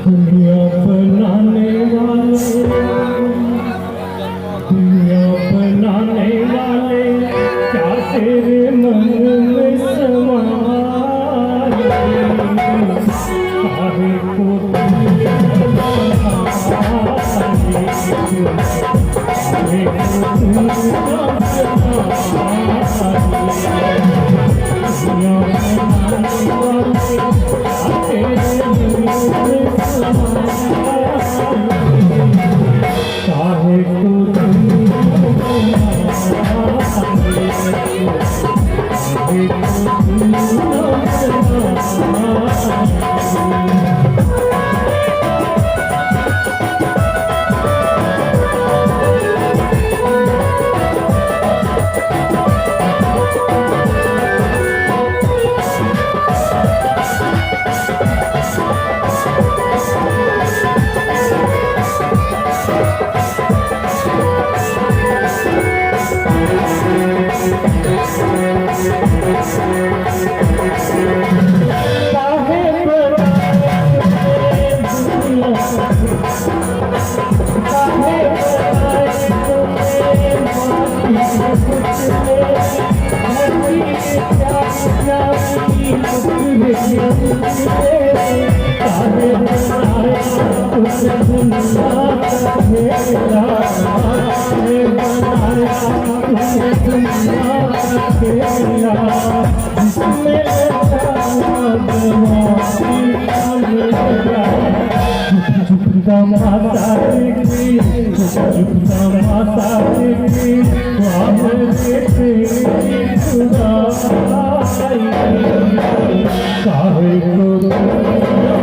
दुनिया बनाने वाले, दुनिया बनाने वाले, क्या तेरे मन में समाई? काहे को दुनिया बनाई, काहे को दुनिया बनाई? दुनिया बनाने वाले, क्या तेरे मन में समाई? काहे को दुनिया बनाई, काहे को दुनिया बनाई? काहे बनाए दुनिया, काहे बनाए तूने माटी के पुतले? धरती के प्यारी प्यारी पुतले पुतले। काहे बनाया उस दुनिया का खेला? काहे बनाया उस दुनिया का खेला, जिसमें रचाया जवानी का मेला? चुप चुप तमाशा देखी, चुप चुप तमाशा देखी, ख्वाब देखे खुदाई। काहे को दुनिया बनाई, काहे को दुनिया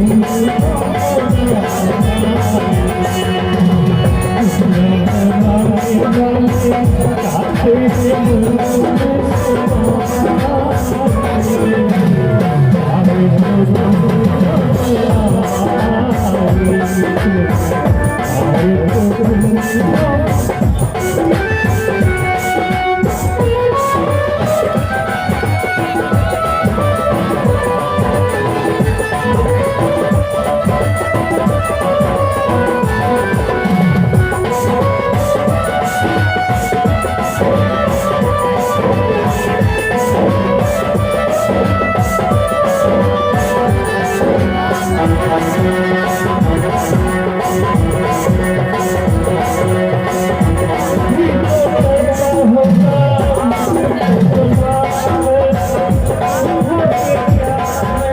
बनाई? दुनिया बनाने वाले, क्या तेरे मन में समाई? काहे को दुनिया बनाई, काहे को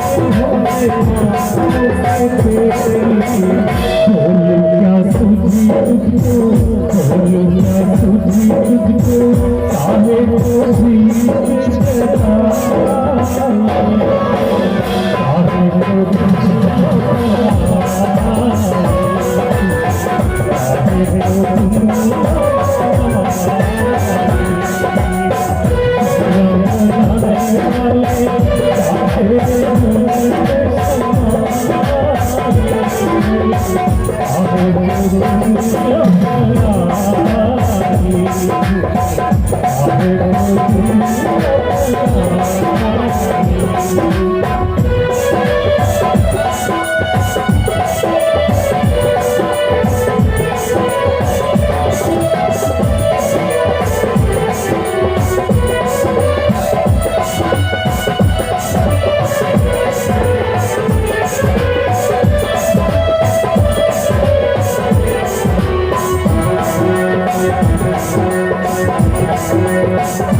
दुनिया। क्या सूझी तुझको, बोल क्या सूझी तुझको, काहे को भीत जताई? काहे को दुनिया बनाई, काहे को दुनिया बनाई? दुनिया बनाने वाले, क्या तेरे मन में समाई? काहे को दुनिया बनाई, काहे को दुनिया बनाई?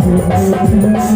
Thank you.